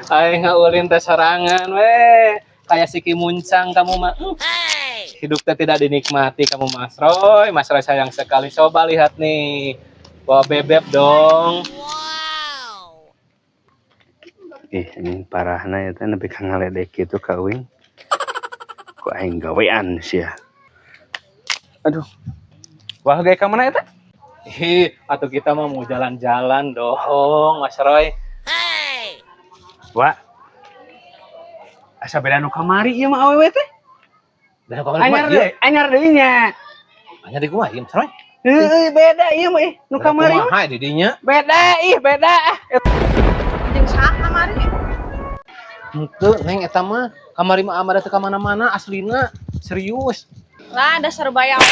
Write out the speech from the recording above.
Aing ngaulin teh sorangan we. Kayak si Kimuncang kamu mah. Hidup teh tidak dinikmati kamu, Mas Roy. Mas Roy sayang sekali. Coba lihat nih. Bawa bebek dong. Ih, ini parahna ya teh, nepi ka ngaledek kitu ka uing. Ku aing gawean sia. Aduh. Wah, gaya ka mana eta? Ih, atau kita mah mau jalan-jalan dong, Mas Roy. Wah. Asa beda nu kamari ieu mah awewe teh. Dan kok Anyar deui, anyar deui nya. Anyar di kumaha ieu, Mas Roy? Heueuh, beda ieu mah ih, nu kamari mah. Kumaha di dinya? Beda ih, beda ah. Jeung saha kamari? Henteu, Neng, eta mah kamari mah amada teu ka mana-mana aslina. Serius. Lah, dasar bayawak.